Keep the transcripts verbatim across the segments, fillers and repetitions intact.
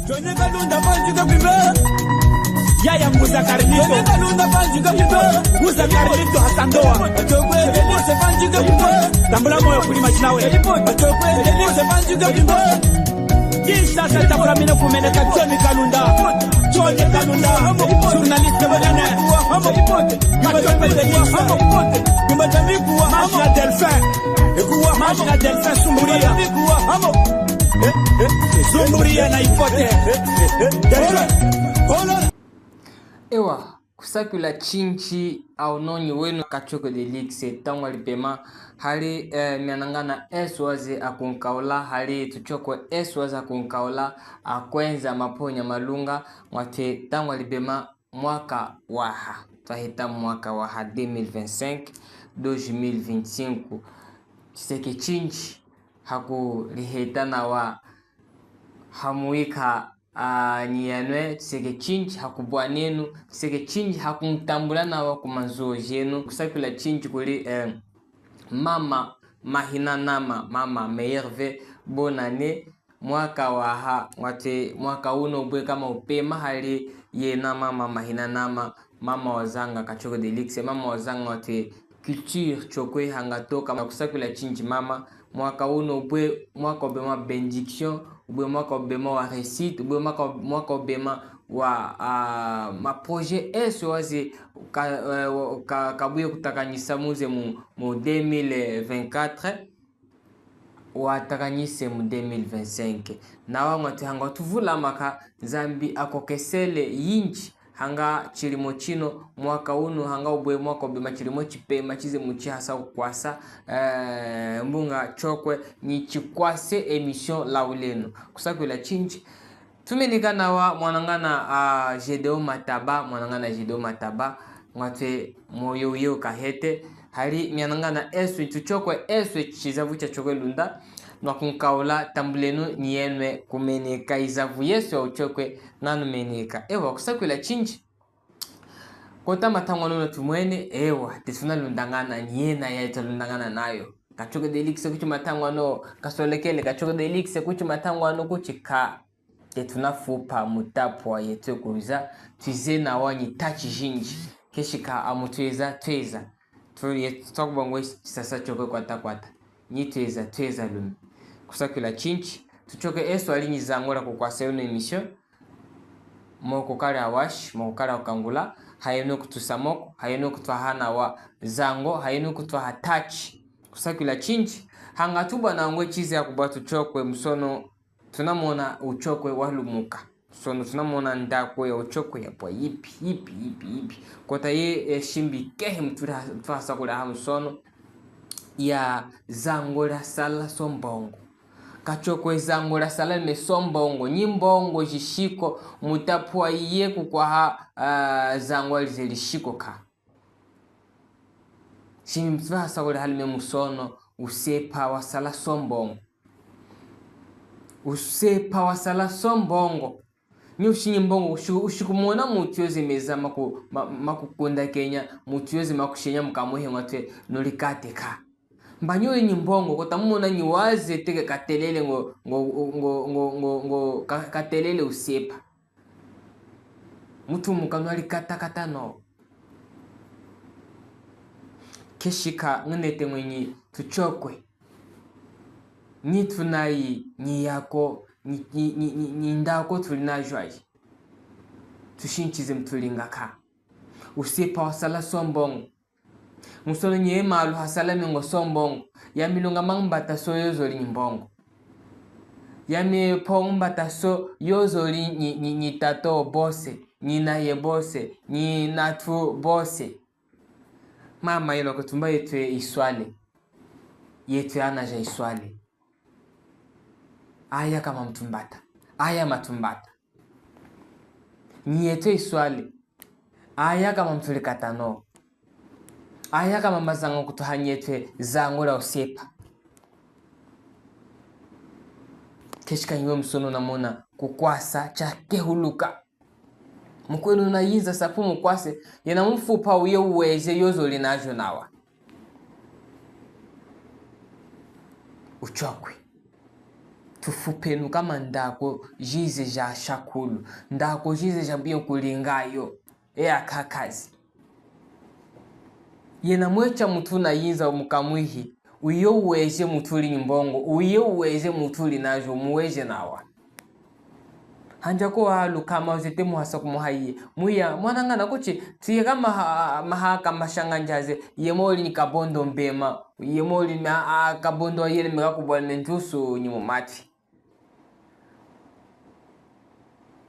Tony Kalunda panjika bimba. Yaya kuza Carlito. Tony Kalunda panjika bimba. Kuza Carlito Hasandoa. Tony Kalunda panjika bimba. Tambula moyo kuli machinawe. Tony Kalunda panjika bimba. Kinshasa, tafulamina kumene ka Tony Kalunda. Tony Kalunda. Journaliste monene. Machina Delphin. Machina Delphin Sumburia. Sumburia na ipote. Ewa, kusakula chinchi au nonyi wenu Kachoko Delix, tangwa lipema, hali, eh, mianangana eswaze akunkaula, hali tuchoko eswaze akunkaula, akwenza maponya malunga, mwate tangwa lipema, mwaka waha. Twaheta mwaka waha deux mille vingt-cinq, deux mille vingt-cinq. Chiseke chinchi hakuliheta nawa hamuwika, ah, nyi yanwe, chiseke chinchi hakubwa nenu, chiseke chinchi hakuntambula nawa ku mazuwo jenu. Kusakula chinchi kuli, eh, mama Mahina Nama, mama Meirve, bonne année, mwaka waha, mwate mwaka uno ubwe kama upema hali yena mama Mahina Nama, mama wazanga Kachoko Delix, mama wazanga wate culture chokwe hanga toka. Kusakula chinchi mama, mwaka uno ubwe mwaka ubema benediction, ubwe mwaka ubema wa réussite, ubwe mwaka, mwaka ubema wa, ah, ma projet eso waze ka, eh, wa- ka, kabuye kutakanyisa muze mu, mu deux mille vingt-quatre, watakanyise mu deux mille vingt-cinq. Nawa mwati hanga tuvula maka Nzambi akokesele yinji hanga chilimo chino, mwaka uno, hanga ubwe mwaka ubema chilimo chipema chize muchihasa kukwasa, eh, mbunga chokwe nyi chikwase émission lauleno. Kusakwila chinji, tumeneka nawa mwanangana, ah, Gedeon Mataba, mwanangana Gedeon Mataba, mwatwe moyo uye ukahete, hali mianangana eswe, tuchokwe eswe chizavu cha chokwe lunda, nwakunkaula tambulenu nyi yenwe kumeneka izavu yesu ya uchokwe nanumeneka. Ewa, kusakwila chinji. Kota matangwa no tumwene, ewa, tesunalundangana, nyi yena yayi twalundangana nayo. Kachoko Delix kuchi matangwa no, kasolekele, Kachoko Delix kuchi matangwa no, kuchi ka. Tetunafupa mutapwa yetu kuza, twize nawa nyi tachi jinji. Keshika amu tweza, tweza. Tu-, ye-, twakubongo chisasa chokwe kwata kwata. Nyi tweza, tweza lumi. Kusakwila chinji, tuchoke eswe ali nyi zango la kukwasa eno émission. Moko kali awashi, moko kali akukangula, hayenu kutusa moko, hayenu kutwaha nawa zango, hayenu kutwaha tachi. Kusakwila chinji, hanga tubwa nangwe chize akubwa tuchokwe musono, tunamona uchokwe walumuka. Sono tunamona ndako ya uchokwe yapwa yipi, yipi, yipi, yipi. Kota ye, eh, shimbi kehe mutuli ha-, mutwasa kuli hamu sono ya zango la sala sombongo. Kachokwe zango la sala lime sombongo. Nyi mbongo jishiko mutapwa ye kukwaha, ah, zango alize lishiko ka. Shimbi mutwasa kuli halime musono usepa wasala sombongo. Usepa wasala sombongo. Nyi ushinyi mbongo, ushi-, ushikumona mutu yoze meza maku-, ma-, makukundakenya, mutu yoze makushenya mukamwehe mwatwe nulikateka. Mba nyi uli nyi mbongo, kota mumona nyi waze teke katelele ngo, ngo, ngo, ngo, ngo, ngo, ka-, katelele usepa. Mutu mukanwa likatakata no. Keshika ngunete mwenyi tuchokwe. Nyi tunayi, nyi yako, nyi, nyi, nyi, nyi, nyi ndako tuli najo ayi. Tushinchize mutulingaka. Usepa wasala sombongo. Musono nye malu hasala mengo sombongo. Yami lunga mangbata so yozo li nyi mbongo. Yami pongo mbata so yozo li nyi, nyi, nyi tato bose, nyi naye bose, nyi natu bose. Mama yelo kutumba yetwe iswale. Yetwe ana ja iswale. Aya kama mtumbata. Aya matumbata. Nyi yetwe iswale. Aya kama mtulikatano. Aya kama mazango kutuha nyi yetwe zango la usepa. Keshika nyiwe musono namona kukwasa chakehuluka. Mukwenu nayinza sapu mukwase, yena mufupa uye uweze yozo linajo nawa. Uchokwe. Tufupenu kama ndako jize ja shakulu, ndako jize ja bien kulingayo. E akakazi. Yena mwecha mutu na yinza umukamwihi, uye uweje mutu uli ni mbongo, uye uweje mutu uli najo, muweje nawa. Hanja ko ha lukama uze te muhasa kumuha iye. Muya, mwanangana kuchi, tuye kama ha, maha kamba shanganja ze, yemo uli ni kabondo mbema, yemo uli na, a, kabondo ayele meka kubwa menjusu ni mumati.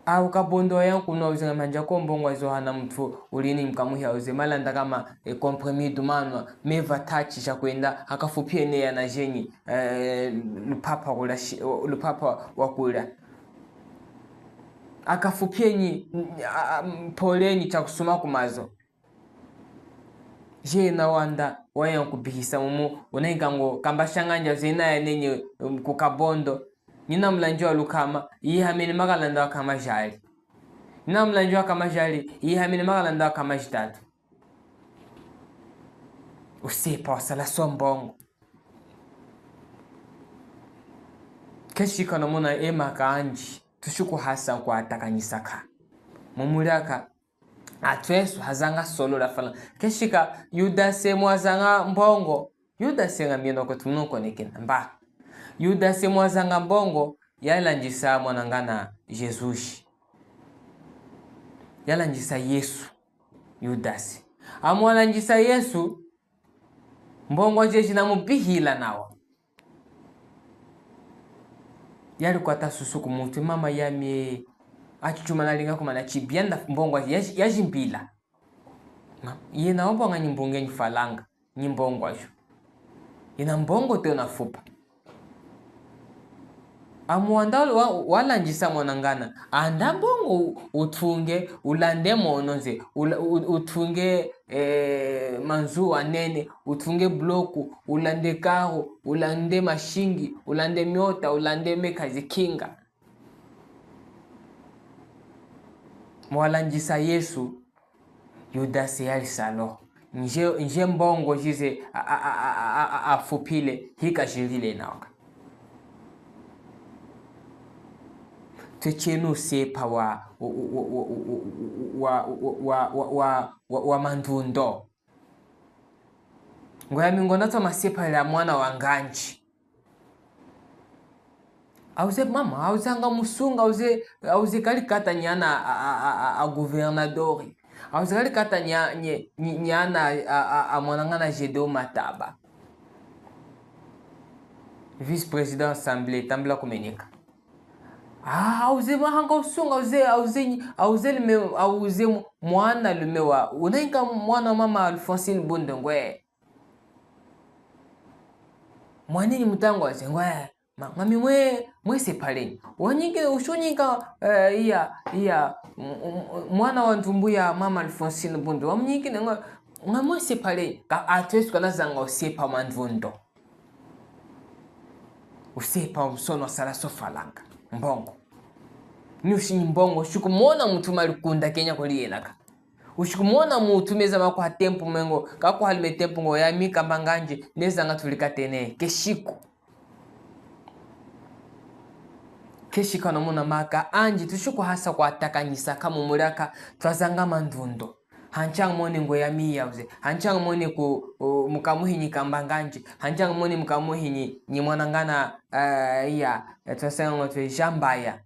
Au kabondo aya nkunwa uze ngamanja ko mbongo azo hana mutu uli ni mukamwihi auze malanda kama, e, comprimido manwa, meva tachi sha kwenda, akafupiene yana jenyi, e, lupapa kula shi-, lupapa wa kula. Akafupienyi, a, a, mpolenyi cha kusuma kumazo. Jena wanda waya nkubihisa mumu, unenga ngo kamba shanganja zena ya nenye, um, ku kabondo. Nina mulanji wa lukama, ihamene makalanda wa kama jali. Nina mulanji wa kama jali, ihamene makalanda wa kama jitatu. Usepa wasala so mbongo. Keshika namona ema kanji, tushuku hasa kwa atakanyisaka. Mumulaka, atwesu hazanga solo la fala. Keshika Yudase mwazanga mbongo. Yudase nga mieno ko tumunukonekena. Mba. Yudase mwazanga mbongo, yalanjisa mwanangana Jesus. Yalanjisa Yesu. Yudase. Amwalanjisa Yesu, mbongo jeji namubihila nawa. Yalikwata susu ku mutwe, mama yami, achichuma nalinga kumana chibianda mbongo yaji-, yajimbila. Ma, yena wabwanga nyi mbunge nyi falanga, nyi mbongo ajo. Yena mbongo te unafupa. Amu wanda wa-, walanjisa mwanangana, anda mbongo u-, utunge, ulande mono nze, ula-, u-, utunge, eh, manzu anene, utunge bloku, ulande kaho, ulande mashingi, ulande miota, ulande meka zikinga. Mwalanjisa Yesu, Yudase yalisalo. Nje, nje mbongo jize a, a, afupile, hika jilile naoka. Twechenu sepa wa, wa, wa mandundo. Ngo yami ngonatwa masepa ya mwana wa nganji. Auze mama, auze anga musunga, auze, auze kalikata nyana a, a, a, a, a governador. Auze kalikata nya-, nye-, ny-, nyana a, a, a mwanangana Gedeon Mataba. Vice-président assemblée, tambula kumenyeka. Ah, auze mahanga usunga, auze, auze, auze lume, auze mu-, mwana lume wa. Unainka mwana wa mama Alphonsine Bunde ngwe. Mwanini mutangu wa zengwa, eh, ma-, ngami mwe, mwe sepalenyi. Wanyingi, ushunyinga, eh, iya, iya, m-, m-, mwana wa nzumbu ya mama Alphonsine Bundu. Wamunyingi ne nga, nga mwe sepalenyi. Ka atwesu kana zanga usepa mandundo. Usepa musono asala sofalanga. Mbongo. Ni ushinyi mbongo, shikumona mutu malikunda kenya kuli yenaka. Ushikumona mutu meza makuha tempu mengo, kakuha lume tempu ngo yami kamba nganji, neza nga tulikatene, keshiku. Keshika namona maka, anji tushiku hasa kwa takanyisa kamumulaka, twazanga mandundo. Hanchang mone ngo yami yauze, hanchang mone ku, uh, mukamuhinyi kamba nganji, hanchang mone mukamuhinyi, nyi mwanangana, uh, iya, twasanga ngo twe jambaya.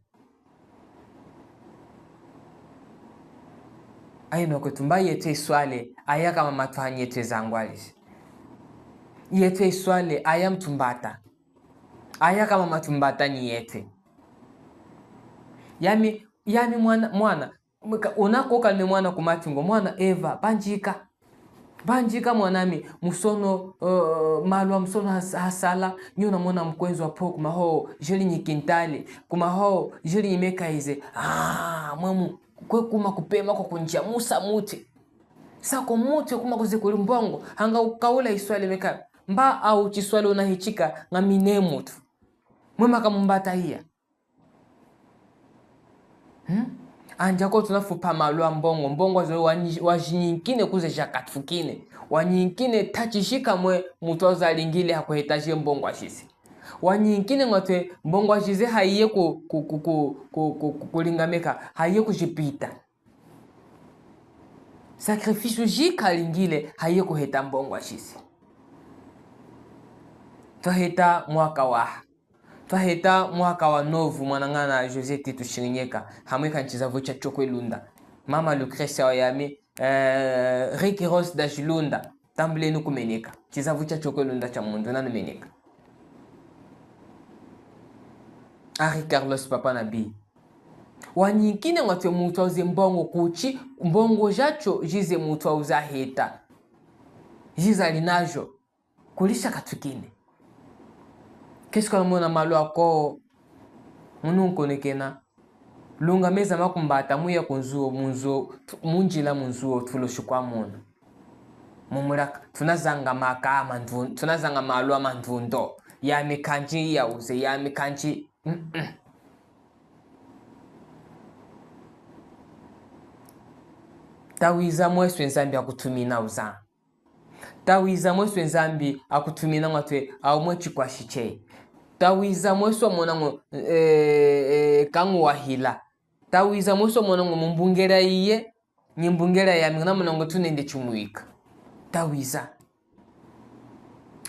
Ayi no kwetu mba yetu eswale, aya kama matwani yetu ezangwalisi. Yetu eswale, aya mtumbata. Aya kama matumbata ni yetu. Yami, yami mwana, mwana, mwika, unakoka ni mwana kumatungo, mwana Eva, banjika. Banjika mwanami, musono, uh, malwa musono has-, hasala, nyo namona mukwenzi wa po kumaho, jeli nyi kintali, kumaho, jeli nyi meka ize. Ah, mwemu, kwe kuma kupema kwa kunjia musa muti. Sako muti kuma kuze kuli mbongo, hanga ukaula iswale meka, mba au chiswale unahichika, ngamine mutu. Mwema kamumbata iya. Hmm? Anja ko tunafupa malwa mbongo, mbongo zo wanyi-, wajinyinkine kuze jakatukine. Wanyinkine tachi shikamwe mutu wazalingile hakuheta je mbongo ashise. Wanyingikine ngwatwe mbongo ajize hayiye ku, ku, ku, ku, ku, ku, ku, kulingameka, hayiye kujipita. Sacrifice jikalingile hayiye kuheta mbongo ajize. Twaheta mwaka waha. Twaheta mwaka wa novu, mwanangana José Tito Shinginyeka, hamwe ka nchizavu cha Chokwe Lunda. Mama Lucrecia wa yami, eh, Ricky Rose da Chilunda, tambulenu kumeneka. Chizavu cha Chokwe Lunda cha mundu nanumeneka. Ari Carlos Papa Nabi. Wanyingikine ngwatwe mutu auze mbongo kuchi, mbongo jacho jize mutu auza heta. Jiza linajo. Kulisha katukine. Keshi kanumona malu ako mununkonekena. Lunga meza makumbata muya kunzuwo, munzuwo, tu-, munjila munzuwo tulo shikwamona. Mumulaka, tunazanga maka a mandu-, tunazanga malu a mandundo. Yami kanji ya uze, yami kanji. Mm-mm. Tawiza mweswe Nzambi akutumina uza. Tawiza mweswe Nzambi akutumina ngwatwe aumwe chikwashi che. Tawiza mweswe amona ngo, eh, eh, kangu wahila. Tawiza mweswe amona ngo mumbungela iye, nyi mbungela yami, ngunamona ngo tunende chimwika. Tawiza.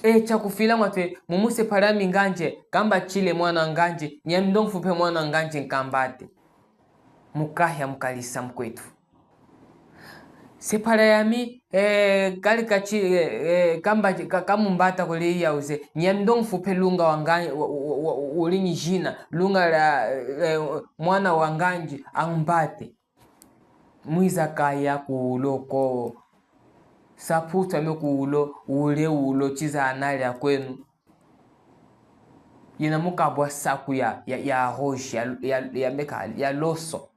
E, chakufila ngwatwe, mumu sepala yami nganje, kamba chile mwana nganje, nyami ndo mfupe mwana nganje nkambate. Mukahya mukalisa mukwetu. Sepala yami, eh, kali kachi, eh, eh, kamba, ka-, kamumbata kuli iya uze. Nyami ndo mfupe lunga wa nganji, wa, wa, wa, wa, uli nyi jina. Lunga la, eh, mwana wa nganji, amumbate. Mwiza kaya kuulo ko. Saputwa me kuulo, ule ulo, chiza anali akwenu. Yena mukabwa saku ya, ya, ya roche, ya, ya, ya meka, ya loso.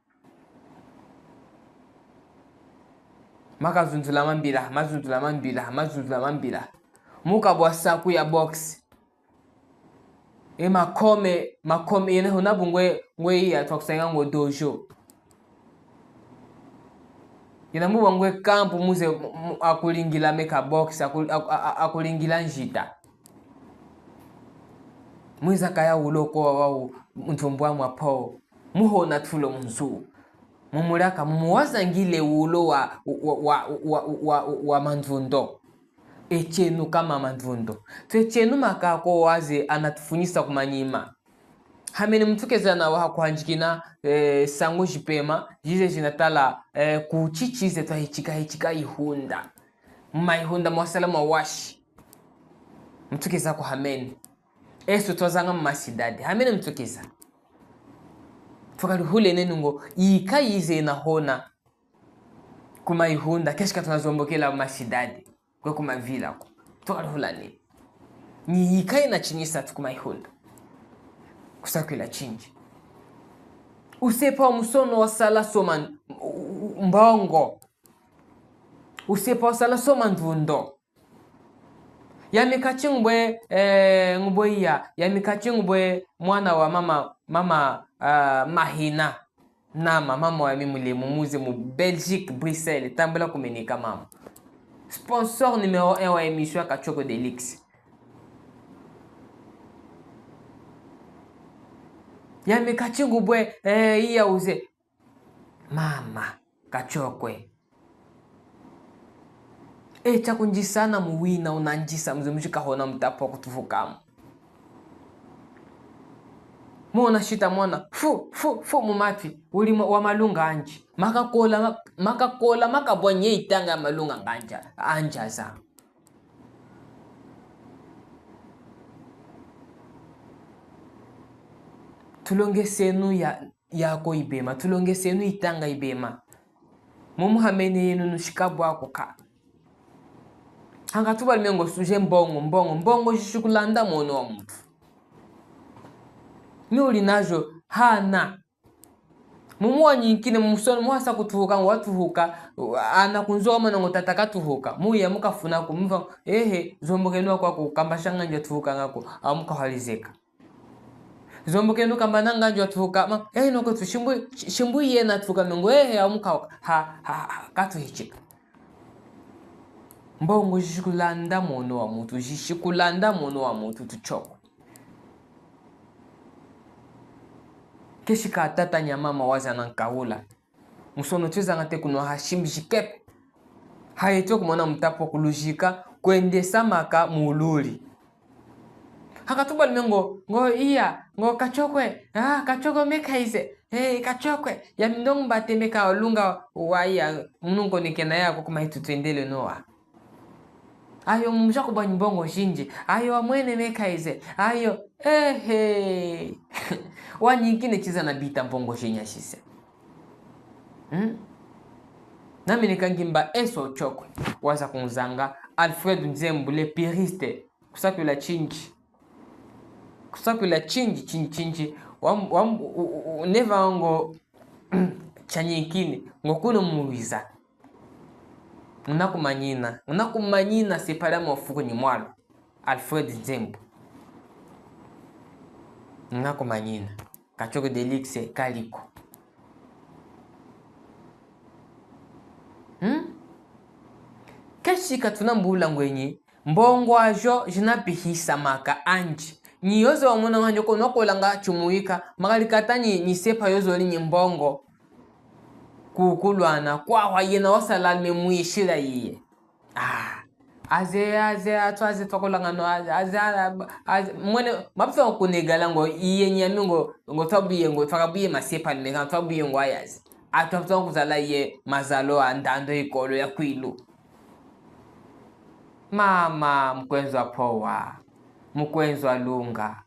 Makazunzula mambila, mazunzula mambila, mazunzula mambila. Mukabwa saku ya box. E makome, makome, yena huna bungwe, ngwe iya twakusenga ngo dojo. Yena mubwa ngwe kampu muze mu-, mu-, akulingila meka box, akul-, ak-, a-, a-, akulingila njita. Mwiza kaya ulo ko wa, wa, u-, ntumbwa mwa po. Muhona tulo munzu. Mumulaka, mumuwazangile ulo wa, wa, wa mandundo. Echenu kama mandundo. Twechenu makako waze anatufunyisa kumanyima. Hamene mutukeza nawa hakuhanjikina, eh, sango jipema, jize jinatala, eh, kuchi chize twahichika hichika ihunda. Mma ihunda mwasala mwa washi. Mutukeza ko hamene. Eso twazanga mu masidadi. Hamene mutukeza. Twakaluhule nenu ngo, ika yize inahona kuma ihunda, keshi katunazombokela mu masidadi. Kwe kumavila ko. Twalihula nini? Nyi yika yinachinyisa tu kumaihunda? Kusakwila chinji. Usepa wa musono wasala soma n-, u-, u-, mbongo. Usepa wasala soma ndundo. Yami kachi ngubwe, eh, ngubwe iya. Yami kachi ngubwe mwana wa mama, mama, ah, Mahina. Nama, mama wami mulemu, muze mu Belgique, Bruxelles, tambula kumeneka mama. Sponsor numéro un wa émission ya Kachoko Delix. Yami kachi ngubwe, eh, iya uze. Mama, kachokwe. E, chakunjisana muwina unanjisa muze mujikahona mutapu wa kutufukamu. Mona shita mwana, fu, fu, fu, mumatwi, uli mwa-, wa malunga anji. Makakola, ma-, makakola, makabwa nye itanga ya malunga nganja, anjaza. Tulongesenu ya, yako ibema, tulongesenu itanga ibema. Mumu hamene yenu nushikabwako ka. Hanga tubalime ngo suje mbongo, mbongo, mbongo jishikulanda mwono wa mutu. Mi uli najo, hana. Mumu wanyikine, musono, muhasa kutuhuka, ngo watuhuka, ana kunzo wa mwana ngo tata katuhuka. Muya mukafuna ku, muva, ehe, zombo kenu akwa kukamba shanga nje tuhuka ngako, amukahalizeka. Zombo kenu kamba nanga njo tuka, ma, eh, noko tu shimbu, shimbu yena tuka mengo, eh, eh, amuka, ha, ha, ha, katuhichika. Mbongo jishikulanda mwono wa mutu, jishikulanda mwono wa mutu tuchoko. Keshika tata nya mama wazana nkaula. Musono twezanga te kunwa ha shimbi shikepe. Hayeto kumona mutapo kulujika, kwendesa maka mululi. Hakatuba lume ngo, ngo iya, ngo kachokwe, ah, kachokwe meka ize, eh, kachokwe, ya mindongo mbate meka olunga waya, munungo nikena ya kukuma hitu twendele noa. Ayo mumusha kubwa mbongo shinji, ayo wamwene meka ize, ayo, ehe, wanyikine chiza na bita mbongo shinya shise. Hmm? Nami nikangimba eso chokwe, waza kunzanga, Alfred Nzembu, le puriste, kusakwila chinji. Kusakwila chinji, chinji, chinji. Wam-, wam-, u-, u-, u-, neva ngo chanyikine, ngo kuno muwiza. Ngunakumanyina, ngunakumanyina sepala mafuku ni mwalo. Alfred Nzembu. Ngunakumanyina. Kachoko Delix kaliko. Hmm? Keshika tunambula ngwenyi, mbongo ajo jinapihisa maka anji. Nyi yoze wamona ngwanjo kono kolanga chumuika, makalikata nyi, nyi sepa yoze oli nyi mbongo. Kukulwana, kwahwa yena wasala me mwishila iye. Ah, aze, aze, atu aze twakolanga no, aze, aze, a-, aze, mwene, mapisa kunegala ngo, iye nyami ngo, ngo twabuye, ngo twakabuye masepa limeka, twabuye ngo ayazi. Atu apisa kuzala ye mazalo a ndando ikolo ya kwilu. Mama, mukwenzo apowa, mukwenzo alunga.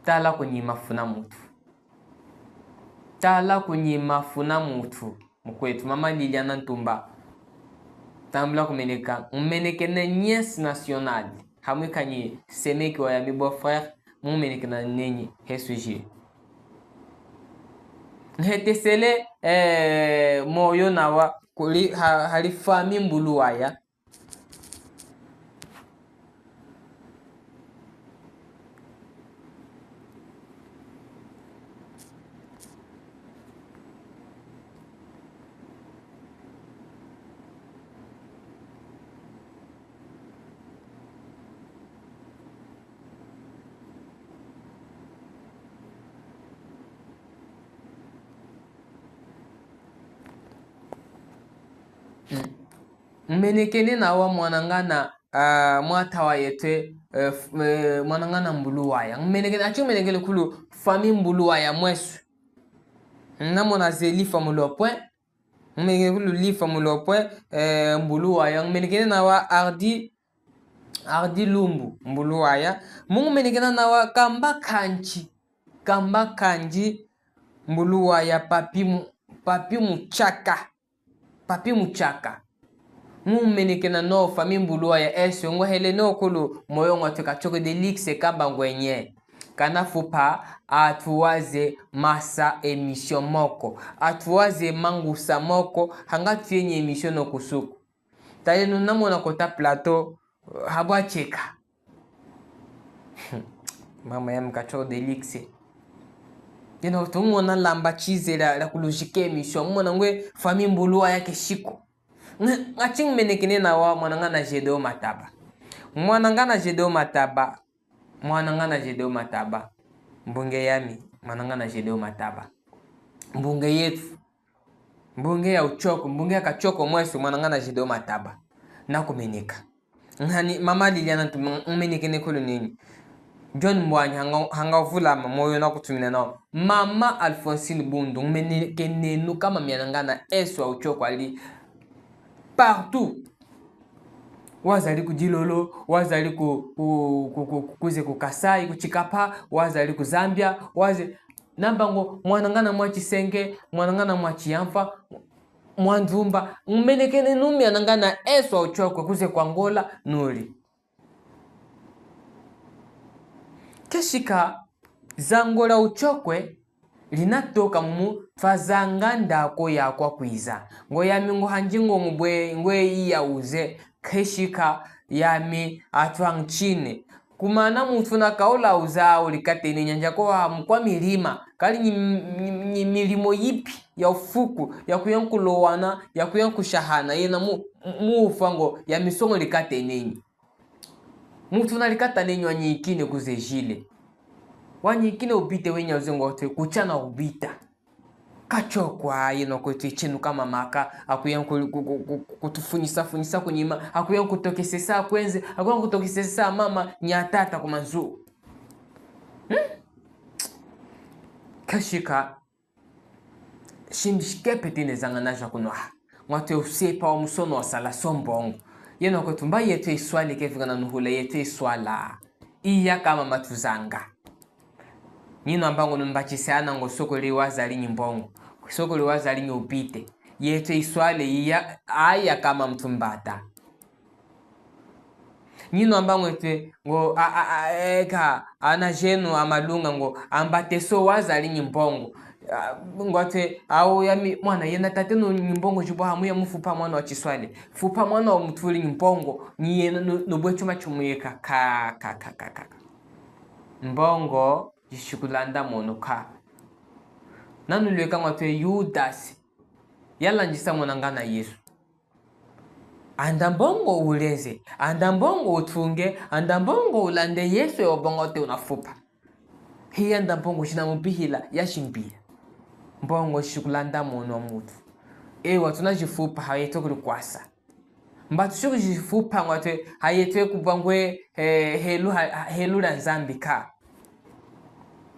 Tala kunyima funa mutu. Tala kunyima funa mutu. Mukwetu, mama Liliana Ntumba. Tambula kumeneka. Ngumenekene nièce nationale. Hamwika nyi semeki wa yami beau-frère. Mumenekena nenyi. Hesuji. Nhetesele, eh, moyo nawa kuli ha-, hali fami mbulu waya. Mm. Ngumenekene nawa mwanangana, ah, mwata wa yetu, eh, f-, eh, mwanangana mbulu waya. Ngumenekene, achi ngumenekene kulu fami mbulu waya mwesu. Namona ze Lifa Mulopwe. Ngumenekene kulu Lifa Mulopwe, eh, mbulu waya. Ngumenekene nawa Ardi, Ardi Lumbu, mbulu waya. Mungumenekene nawa Kamba Kanchi, Kamba Kanji, mbulu waya Papi Mu-, Papi Muchaka. Papi Muchaka. Mumenekena no fami mbulu waya eswe ngwahele no kulu moyo ngwatwe Kachoko Delix kamba ngwenyi. Kanafupa atu waze masa emission moko. Atu waze mangusa moko. Hanga tuyenye emission no kusuku. Talenu namona kota plateau, habwa cheka. Mama yami Kachoko Delix. Yeno tumona lamba chize la, la kulujika emission. Mona ngwe fami mbulu waya keshiko. Nga-, ngachi ngumenekene nawa mwanangana Jedeo Mataba. Mwanangana Jedeo Mataba. Mwanangana Jedeo Mataba. Mbunge yami. Mwanangana Jedeo Mataba. Mbunge yetu. Mbunge ya Uchoko, mbunge ya Kachoko mwesu, mwanangana Jedeo Mataba. Nakumeneka. Ngani, mama Liliana Ntumba, ngumenekene kulu nenyi. John Mbwanyi, hanga, hanga uvulama, moyo nakutumina nawo. Mama Alphonsine Bundu, ngumenekenenu kama mianangana eswe a Uchoko ali partout. Wazali ku Dilolo, wazali ku, ku, ku, ku, kuze ku Kasai, ku Chikapa, wazali ku Zambia, waze, namba ngo, mwanangana mwa Chisenge, mwanangana mwa Chiyamfa, mwa Nzumba, ngumenekenenu mianangana eswe a Uchokwe kuze ku Angola nuli. Keshika zango la Uchokwe linatoka mumu twazanga ndako ya kwakwiza. Ngo yami ngo hanji ngo mubwe ngwe iya uze, keshika yami atwangchine. Kumana mutu nakaula uza ulikatene nyanja ko ha mukwa milima, kali nyi, nyi, nyi milimo yipi ya ufuku, ya kuya nkulowana, ya kuya nkushahana, yena mu, mu ufwa ngo ya misongo likatenenyi. Mutu nalikatane nywa nyikine kuze jile. Wanyikine ubite wenya uze ngwatwe kuchana ubita. Kachokwa yeno kwetu ichenu kama maka, akuya nku-, ku-, ku-, ku-, kutufunyisa, funyisa kunyima, akuya nkutokesesa kwenze, akuya nkutokesesa mama, nya tata kumanzu. Hmm? Kashika, shimbi shikepe tine zanga naja kunwa. Ngwatwe usepa wa musono wasala sombongo. Yeno kwetu mba yetu iswali kevika na nuhula yetu iswala. Iya kama matuzanga. Nyino amba ngo numbachise ana ngo sokoli wazali nyi mbongo. Sokoli wazali nyi upite. Yetu iswale iya, aya kama mtumbata. Nyino amba ngwete ngo, a, a, a, eka, ana jenu amalunga ngo, amba teso wazali nyi mbongo. A, ngwate, au yami, mwana, yena tate no nyi mbongo jibwa hamu ya mufupa mwana wa chiswale. Fupa mwana wa mutuli nyi mbongo, nyi yena no, no bwe chuma chumuyeka. Ka, ka, ka, ka, ka, ka. Mbongo, jishikulanda mono ka. Nanulweka ngwatwe Yudasi. Yalanjisa mwanangana Yesu. Anda mbongo uleze, anda mbongo utunge, anda mbongo ulande Yesu ewo bongo te unafupa. Hiya anda mbongo jina mubihila ya shimbiya. Mbongo jishikulanda mono wa mutu. Ewa tunajifupa ha yetu kulikwasa. Mba tushikujifupa ngwatwe ha yetu kubwa ngwe, eh, helu ha-, helu la Nzambi ka.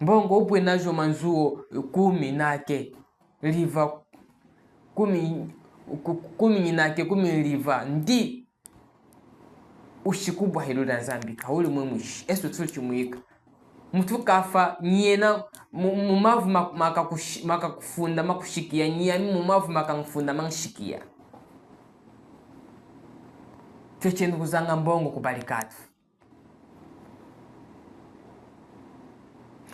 Mbongo ubwe najo manzuwo kumi nake. Liva kumi, ku-, kumi nyinake kumi liva. Ndi ushikubwa helu la Nzambi ka uli mwe mwishi. Esu tuli chimwika. Mutu kafa, nyi yena mu, mu mavu mak-, makakushi-, makakufunda, makushikiya, nyi yami mu mavu makamfunda, manshikiya. Twechenu kuzanga mbongo kubalikatu.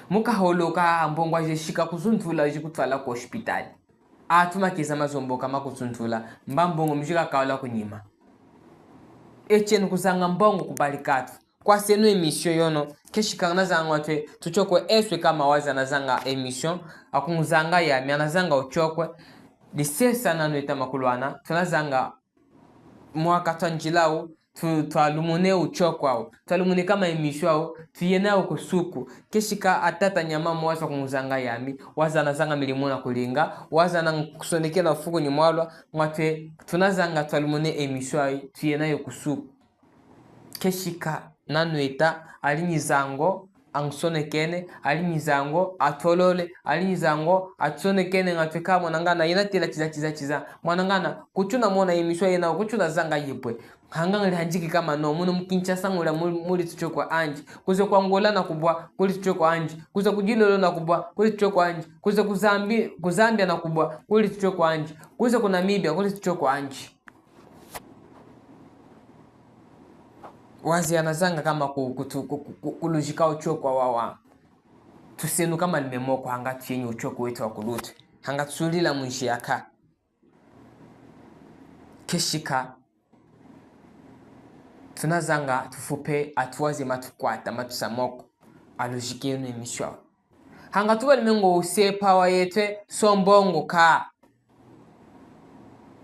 Mukaholoka mbongo aje shika kuzunzula jikutwala ku hospitali. Atu makiza mazomboka makuzunzula, mba mbongo mujika kaula kunyima. Echenu kuzanga mbongo kubalikatu. Kwasenu emission yono, keshika nazanga ngwatwe, tuchokwe eswe kama waze anazanga emission, akunguzanga yami, anazanga uchokwe, disesa nanweta makulwana, tunazanga mwaka twanjilawu, tu-, twalumune uchokwe awu, twalumune kama emission awu, tuyenawu kusuku, keshika atata nyama mwaza kunguzanga yami, waza anazanga milimo na kulinga, waza anakusonekena ufuku nyi mwalwa, ngwatwe, tunazanga twalumune emission ayi, tuyenayo kusuku. Keshika nanweta, ali nyi zango, angsonekene, ali nyi zango, atolole, ali nyi zango, atsonekene, ngwatwe ka mwanangana, yena tela chiza, chiza, chiza. Mwanangana, kuchuna mona yimiswa yena, kuchuna zanga yipwe. Hanga ngalihanjiki kama no, muno mu Kinshasa ngula muli, muli tuchokwe anji. Kuze ku Angola nakubwa, kuli tuchokwe anji. Kuze ku Dilolo nakubwa, kuli tuchokwe anji. Kuze ku Zambi-, ku Zambia nakubwa, kuli tuchokwe anji. Kuze ku Namibia, kuli tuchokwe anji. Waze anazanga kama ku-, kutu-, ku-, ku-, ku-, kulujika uchokwe wawa. Tusenuka malime moko hanga tuyenyi uchokwe wetu wa kulutwe. Hanga tusulila munjia ka. Keshika. Tunazanga tufupe atu waze matukwata, matusa moko. Alujika yenu emission. Hanga tubalime ngo usepa wa yetwe sombongo ka.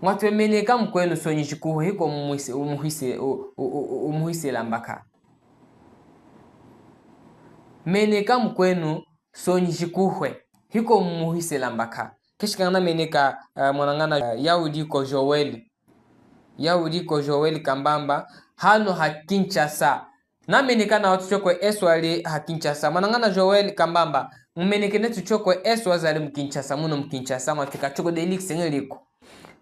Ngwatwe meneka mukwenu sonyi jikuhwe hiko umuhise-, umuhise-, u-, u-, u-, umuhise lamba ka. Meneka mukwenu sonyi jikuhwe hiko umuhise lamba ka. Keshika ngana meneka, eh, mwanangana, eh, Yaudiko Joel. Yaudiko Joel Kambamba, hano ha Kinshasa. Nameneka nawa tuchokwe eswali ha Kinshasa. Mwanangana Joel Kambamba, mumenekene tuchokwe eswa zali mu Kinshasa, muno mu Kinshasa, mwafika choko delix ngeliko.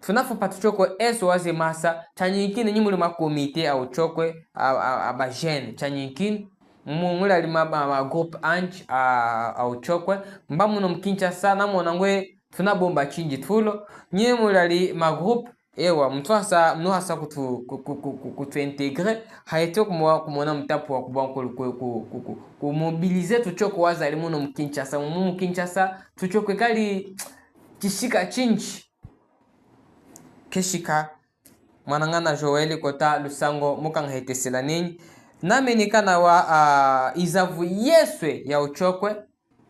Tunafupa tuchokwe eswa waze masa, chanyinkine nyi muli ma comité a uchokwe, a, a, a ba jeunes, chanyinkine, mu, mulali ma, ma, ma groupe anji, a, a uchokwe, mba muno mu Kinshasa, namona ngwe, tunabomba chinji tulo, nyi mulali ma groupe, ewa, mutwasa, munuhasa kutu, ku-, ku-, ku-, ku-, kutu intégrer, hayeto kumwa-, kumona mutapu wa kubwa nkulu ku-, ku-, ku-, ku-, ku mobiliser tuchokwe wazali muno mu Kinshasa, mu, mu Kinshasa, tuchokwe kali chishika chinji. Keshika, mwanangana Joel Kota Lusango, mukanhetesela ninyi. Nameneka nawa, ah, izavu yeswe ya uchokwe,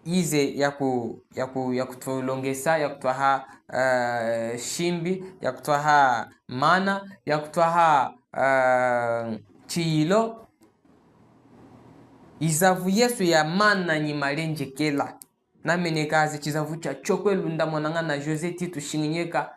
yize ya ku-, ya ku-, ya kutulongesa, ya kutwaha, eh, shimbi, ya kutwaha mana, ya kutwaha, eh, chiyilo. izavu yeswe ya mana nyi malenjekela. Nameneka haze chizavu cha Chokwe Lunda mwanangana José Tito Shinginyeka,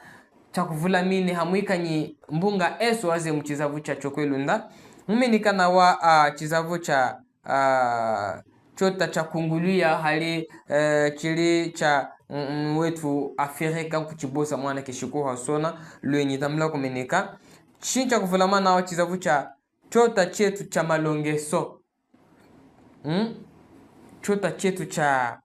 chakuvulamine hamwika nyi mbunga eswe waze mu chizavu cha Chokwe Lunda. Mumeneka nawa, ah, chizavu cha, ah, chota cha Kunguluya hali, eh, chili cha, mm, mm, wetu Afere Kanku Chiboza mwana Kishikuha Sona Lwenyi, tambula kumeneka. Chinyi chakuvulama nawa chizavu cha chota chetu cha malongeso. Hmm? Chota chetu cha,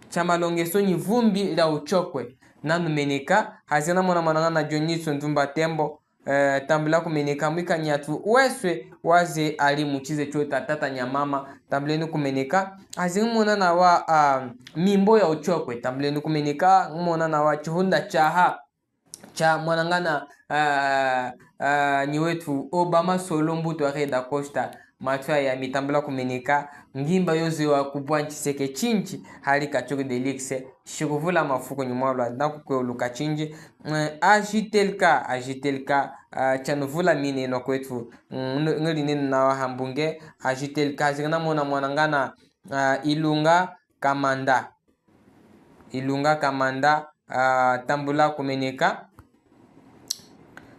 cha malongeso nyi vumbi lia uchokwe. Nanumeneka, haze namona mwanangana Dioniso Ndumba Tembo, eh, tambula kumeneka, mwika nyi atu weswe waze ali mu chize chota tata nya mama, tambulenu kumeneka. Haze mona nawa, ah, mimbo ya uchokwe, tambulenu kumeneka, mona nawa chihunda chaha cha mwanangana, ah, ah, nyi wetu Obama Solo Mbuto Reda Costa, matwi aya mitambula kumeneka, ngimba yoze wa kubwa nchiseke chinji, hali Kachoko Delix, shikuvula mafuku nyi mwalwa, nakukweuluka chinji, eh, ajitelka, ajitelka, ah, chanuvula mine no kwetu, mm, no, no linene nawa hambunge, ajitelka, haze namona mwanangana, ah, Ilunga Kamanda. Ilunga Kamanda, ah, tambula kumeneka.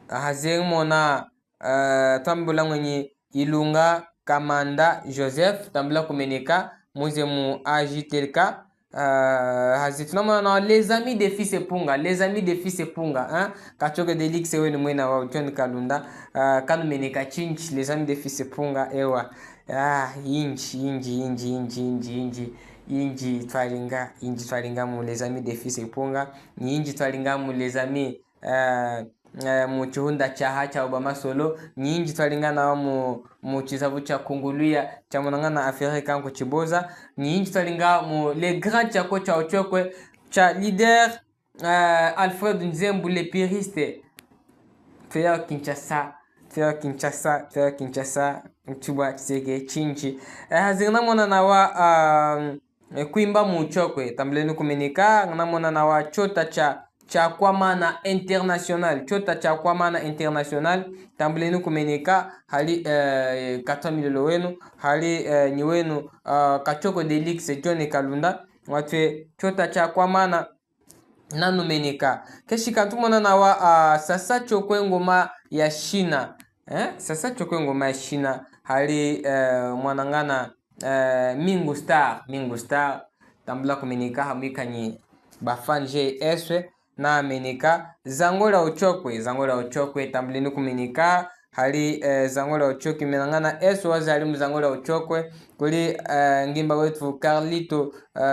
Ah, haze mona, ah, tambula ngwenyi Ilunga Kamanda Joseph, tambula kumeneka, muze mu ajitelka. Ah, haze tunamona nawa les amis de Fils Epunga, les amis de Fils Epunga, hein? Kachoke Delix wenu mwena wa John Kalunda, ah, kanumeneka chinji, les amis de Fils Epunga, ewa. Ah, inji, inji, inji, inji, inji, inji, inji twalinga, inji twalinga mu les amis de Fils Epunga, nyi inji twalinga mu les amis, eh, eh, mu chihunda chaha cha Obama Solo, nyi inji twalinga nawa mu, mu chizavu cha Kunguluya, cha mwanangana Afere Kanku Chiboza, nyi inji twalinga mu le grand chako cha uchokwe, cha leader, eh, Alfred Nzembu, le puriste. Tuya Kinshasa, tuya Kinshasa, tuya Kinshasa, mchibwa chiseke chinji. Eh, haze namona nawa, ah, eh, kwimba mu uchokwe, tambulenu kumeneka, namona nawa chota cha, cha Kwamana International, chota cha Kwamana International, tambulenu kumeneka, hali, eh, katwa milolo wenu, hali, eh, nyi wenu, ah, Kachoko Delix, John Kalunda, watwe chota cha Kwamana, nanumeneka. Keshi kantumona nawa, ah, sasa chokwe ngoma ya Shina. Eh? Sasa chokwe ngoma ya Shina. Hali, eh, mwanangana, eh, Mingu Star. Mingu Star. Tambula kumeneka hamwikanyi ba fan je eswe. Nameneka. Zango la uchokwe. Zango la uchokwe. Tambuleni kumeneka. Hali, eh, zango la uchokwe, menangana eso waze ali mu zango la uchokwe. Kuli, eh, ngimba wetu Carlito, eh,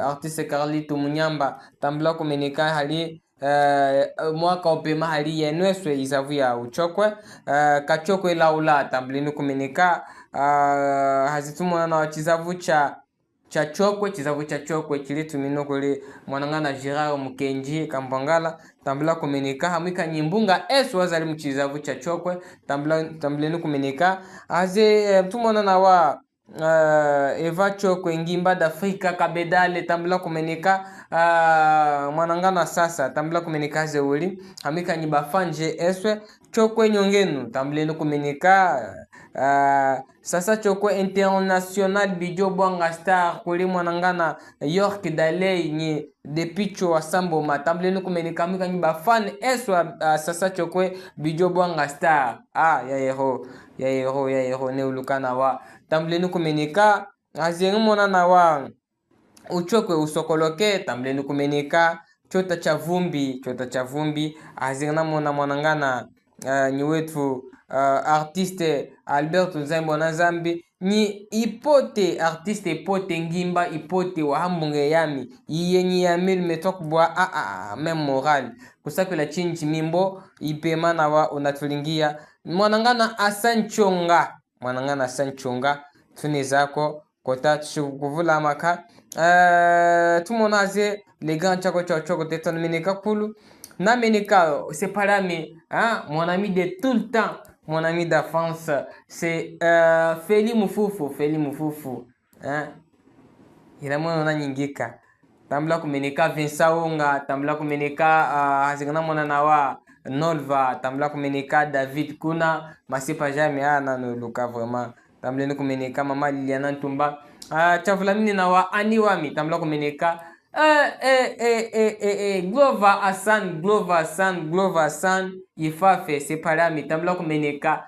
artiste Carlito Munyamba, tambula kumeneka hali, eh, mwaka upema hali yenweswe izavu ya uchokwe, eh, kachokwe laula, tambuleni kumeneka, eh, haze tumona nawa chizavu cha cha chokwe, chizavu cha chokwe chili tumino kuli mwanangana Gerard Mukenji Kambwangala, tambula kumeneka, hamwikanyi mbunga eso waze ali mu chizavu cha chokwe, tambula, tambuleni kumeneka. Haze, eh, tumona nawa, eh, Eva Chokwe, Ngimba d'Africa, Kabedale, tambula kumeneka, ah, mwanangana sasa, tambula kumeneka haze uli, hamwikanyi ba fan je eswe, chokwe nyongenu, tambuleni kumeneka, ah, sasa chokwe international Bijo Bwanga Star, kuli mwanangana York Daley nyi Depicho wa Samboma, tambuleni kumeneka, hamwikanyi ba fan eswa, ah, sasa chokwe Bijo Bwanga Star. Ah, ya yero, ya yero, ya yero, neuluka nawa. Tambuleni kumeneka, haze mona nawa. Uchokwe usokoloke, tambuleni kumeneka, chota cha vumbi, chota cha vumbi, haze namona mwanangana, eh, nyi wetu, eh, artiste Albert Nzambi wa Nzambi, nyi Ipote, artiste Ipote, ngimba Ipote wa hambunge yami, iye nyi yami lumetwa kubwa, ah, ah, ah, même moral. Kusakula chinji mimbo, ipema nawa unatulingia. Mwanangana Asa Nchonga, mwanangana Asa Nchonga, tune zako, kota tushikukuvula maka. Eh, tumona haze, le grand chako cha uchokwe teta numeneka kulu. Nameneka, c'est pas l'ami, hein, mon ami de tout le temps, mon ami d'enfance, c'est, euh, Feli Mufufu, Feli Mufufu, hein. Ila mwana unanyingika. Tambula kumeneka Vincent Wonga, tambula kumeneka, ah, haze namona nawa Nolva, tambula kumeneka David Kuna, Masipa Jami, ah, nanu luka vraiment. tambuleni kumeneka. Mama Liliana Ntumba, ah, chavulamine nawa ani wami, tambula kumeneka. Eh, eh, eh, eh, eh, eh, Glover Hassan, Glover Hassan, Glover Hassan, Ifafe, sepalami, tambula kumeneka.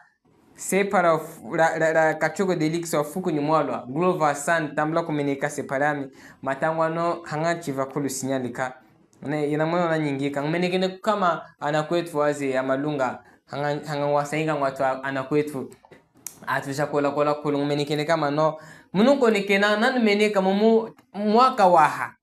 Sepala f-, la, la, la Kachoko Delix wa fuku ni mwalwa. Glover Hassan, tambula kumeneka, sepalami. Matangwa ano, hanga chiva kulu sinyalika. Ne, yena mwana na nyingika. Ngumenekene kama anakwetu waze ya malunga. Hanga, hanga ngwasanyika ngwatu a-, anakwetu. Atuja kola kola kulu ngumenekene kama no. Munu konekena, nanumeneka mumu mwaka waha.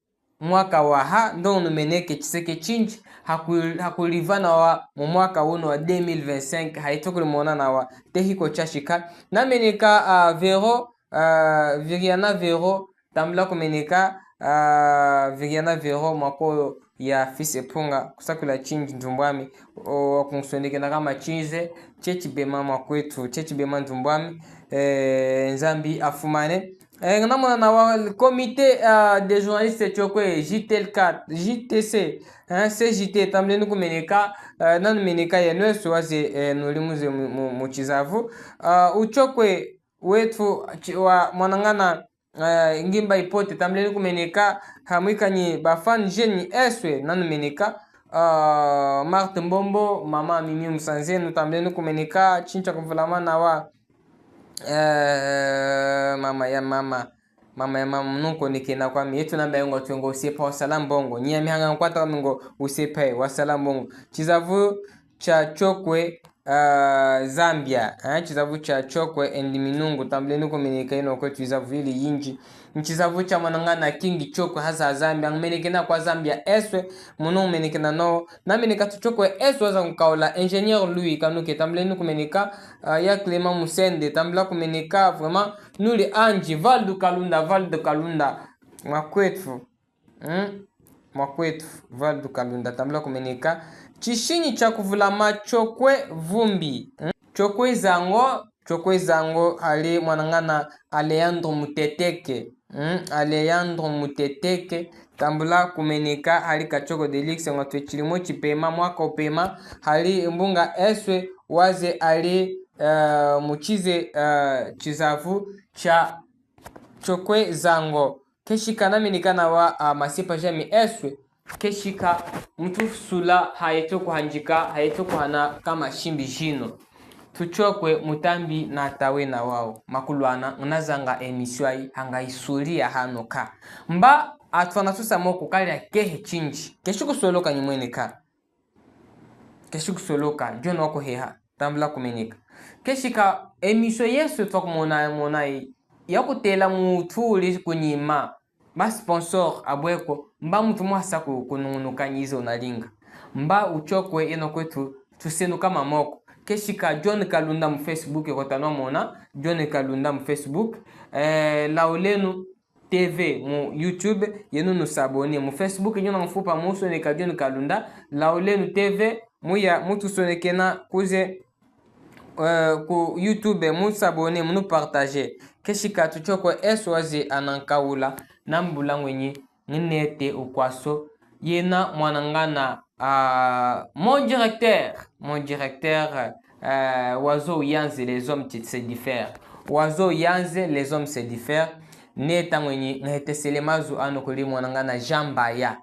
Mwaka waha, ndo numeneke chiseke chinji, haku-, hakuliva nawa mu mwaka uno wa deux mille vingt-cinq, hayitu kulimona nawa, te hiko chashika. Nameneka, ah, Vero, ah, Viriana Vero, tambula kumeneka, ah, Viriana Vero, mwako ya Fise Punga, kusakula chinji ndumbwami, o, wakunsonekena kama chinze, che chibema mwakwetu, che chibema ndumbwami, eh, Nzambi afumane. Eh, ngamona nawa comité, ah, des journalistes Chokwe, J T L quatre, J T C, hein, C J T, tambuleni kumeneka, eh, nanumeneka yenu eswe waze, eh, nuli muze mu, mu, mu chizavu. Ah, uchokwe wetu chi-, wa mwanangana, eh, Ngimba Ipote, tambuleni kumeneka, hamwikanyi ba fan jeni eswe, nanumeneka. Ah, Marthe Mbombo, mama Mimi Musanzenu, tambuleni kumeneka, chincha kuvulama nawa. Eh, mama ya mama. Mama ya mama, nunko nikena kwami. Yetu namba yongo twengo usepa wasala mbongo. Nyi ya mihanga nkwata kwami ngo usepa, eh, wasala mbongo. Chizavu cha Chokwe, ah, Zambia. Eh, chizavu cha Chokwe and Minungu. Tambuleni kumeneka ino kwetu izavu ili yinji. Nchizavu cha mwanangana King Chokwe hasa Zambia. Ngumenekena kwa Zambia eswe. Munu ngumenekena no. Nameneka tuchokwe eswe waza nkaula. Ingénieur Louis Kanuke. Tambuleni kumeneka. Ah, ya Clément Musende, tambula kumeneka, vraiment, nuli anji, Valdo Kalunda, Valdo Kalunda, mwakwetu, hmm? Mwakwetu, Valdo Kalunda, tambula kumeneka. Chishinyi cha kuvulama Chokwe Vumbi, hmm? Chokwe Zango, Chokwe Zango, hali mwanangana Alejandro Muteteke, hmm? Alejandro Muteteke, tambula kumeneka, hali Kachoko Delix, ngwatwe chilimo chipema, mwaka upema, hali mbunga eswe, waze ali, eh, muchize, eh, chizavu cha Chokwe Zango. Keshika nameneka nawa, ah, masepa jami eswe. Keshika mutusula hayetu kuhanjika, hayetu kuhana kama shimbi jino. Tuchokwe mutambi na tawe na wao. Makulwana, ngunazanga emisyo ayi, hanga isuli ya hano ka. Mba, atwana tusa moko kali akehe chinji. Keshi kusoloka nyimwene ka. Keshi kusoloka, John wakuheha, tambula kumeneka. Keshika emisyo yeswe twakumona, mona yi, yakutela mutu uli kunyima, ba sponsor abweko, mba mutu mwasa ku-, kunungunuka nyize unalinga. Mba uchokwe eno kwetu, tusenuka mamoko. Keshika John Kalunda mu Facebook, kota nwamona, John Kalunda mu Facebook, eh, Laulenu, T V mu YouTube, yenu nusabone. Mu Facebook, nyona mfupa musoneka John Kalunda, Laulenu T V, muya mutusonekena kuze, eh, ku YouTube, musabone, munu partage. Keshika tuchokwe eswe waze anankaula, nambula ngwenyi, nginete ukwaso, yena mwanangana, ah, mon directeur, mon directeur, euh, Wazo Uyanze, les hommes ti-, se diffèrent. Wazo Uyanze, les hommes se diffèrent. Neta ngwenyi, nhetesele mazu ano kuli mwanangana Jambaya.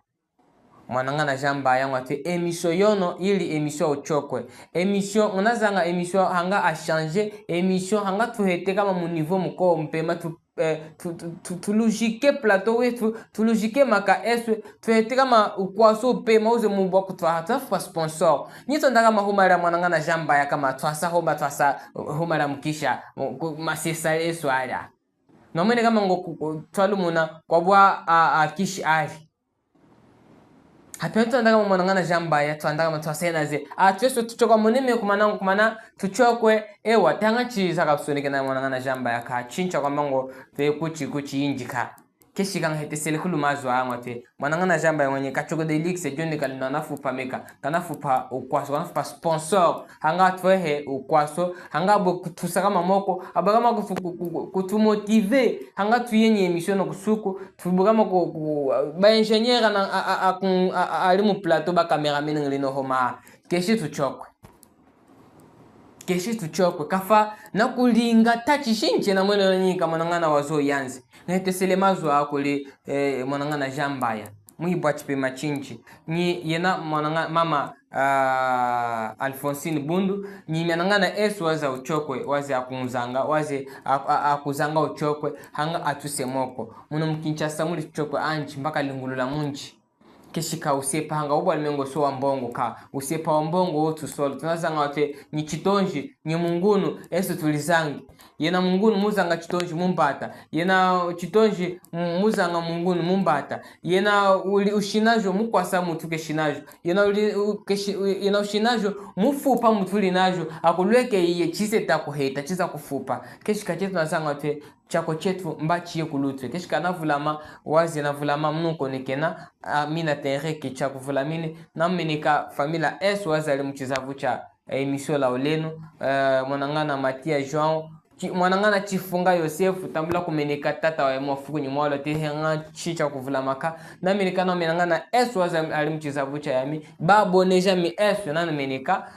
Mwanangana Jambaya ngwatwe emission yono, ili emission uchokwe. Emission, ngunazanga emission hanga a changer, emission hanga tuhete kama mu niveau muko mpema tu eh, tu, tu, tu, tulujike plateau wetu, tulujike maka eswe, tuhete kama ukwaso upema uze mubwa kutwaha, twafupa sponsor. Nyi twanda kama huma lia mwanangana Jambaya kama twasa homa, twasa, uh, homa lia mukisha, uh, ku-, masesa eswe alia. Nomwene kama ngo ku-, ku-, twalumuna kwabwa a, a kishi ali. Hapia twandaka mwa mwanangana Jambaya, twandaka mwa twasena ze. Atweso tuchokwa munime kumana, kumana tuchokwe, ewa, tanga chiza kakusonekena mwanangana Jambaya ka, chincha kwamba ngo, twe kuchi, kuchi injika. Keshika nhetesele kulu mazu angwa twe. Mwanangana Jambaya ngwenyi, Kachoko Delix, John Kalunda nafupa meka, kanafupa ukwaso, kanafupa sponsor, hanga twehe ukwaso, hanga bwe kutusaka mamoko, abakama kutu-, ku-, ku-, kutumotive, hanga tuyenye emission no kusuku, tubukama ku, ku, ba ingénieur na, a, a, a, kun-, a, a, ali mu plateau, ba cameraman ngili no homa. Keshi tuchokwe. Keshi tuchokwe, kafa nakulinga tachi shinche na mwene nyika mwanangana wazo yanzi. Netesele mazu akuli, eh, mwanangana Jambaya. Mwibwa chipema chinchi. Nyi yena mwananga-, mama, ah, Alphonsine Bundu, nyi mwanangana esu waze uchokwe, waze akunzanga, waze ak-, a-, akuzanga uchokwe, hanga atuse moko. Muno mu Kinshasa muli chokwe anji, mbaka lingulula munji. Keshika usepa hanga ubwa lumengo so wa mbongo ka. Usepa wa mbongo wo tusolo. Tunazanga wate nyi chitonji, nyi mungunu, esu tulizangi. Yena mungunu muzanga chitonji mumbata. Yena chitonji mu-, muzanga mungunu mumbata. Yena uli ushinajo mukwasa mutu keshinajo. Yena uli, u-, keshi-, u-, yena ushinajo mufupa mutu linajo. Akulweke iye chise ta kuheta, chisa kufupa. Keshika chetu nazanga wate chako chetu mba chiye kulutwe. Keshika navulama, waze navulama munukonekena, a, mina tereke cha kuvulamine, namumeneka famila esu waze ali mu chizavu cha, eh, emisio la ulenu, eh, mwanangana Matia João, chi-, mwanangana Chifunga Yosefu, tambula kumeneka tata wa emo fuku nyimwalo te henga chicha kuvulamaka, nameneka na mwanangana esu waze ali mu chizavu cha yami, baboneja mi esu nanumeneka,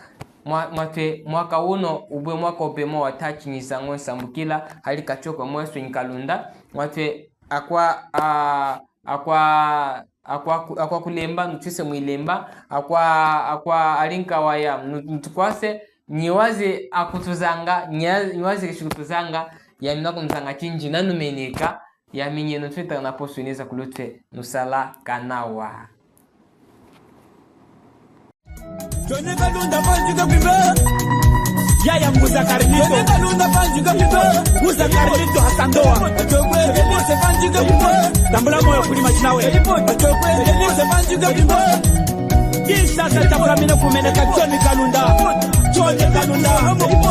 Mwa-, mwatwe, mwaka uno ubwe mwaka upema wa tachi nyi zango nsambukila, hali kachoko mweswe nyi Kalunda, mwatwe akwa, a, akwa, akwa ku-, akwa kulemba, nutwise mwilemba, akwa, akwa alinkawaya, nu-, nutukwase, nyi waze akutuzanga, nya-, nyi waze keshi kutuzanga, yami nakumuzanga chinji, nanumeneka, yami nyenu twita na poso ineza kulutwe, nusala kanawa. Johnny Kalunda panjika bibe. Yaya mbuza Carlito. Johnny Kalunda panjika bibe. Mbuza Carlito hasandoa. Johnny panjika bibe. Tambula moyo kulima chinawe. Johnny panjika bibe. Kinshasa chakula mina kumeneka Johnny Kalunda. Johnny Kalunda.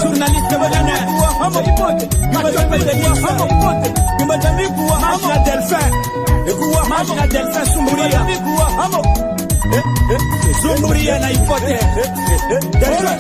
Journaliste moderne. Macho pete. Kimba cha mikuwa. Macho ya Delphin. Macho ya Delphin Sumburia. Zunguri ya na ipote. Dere.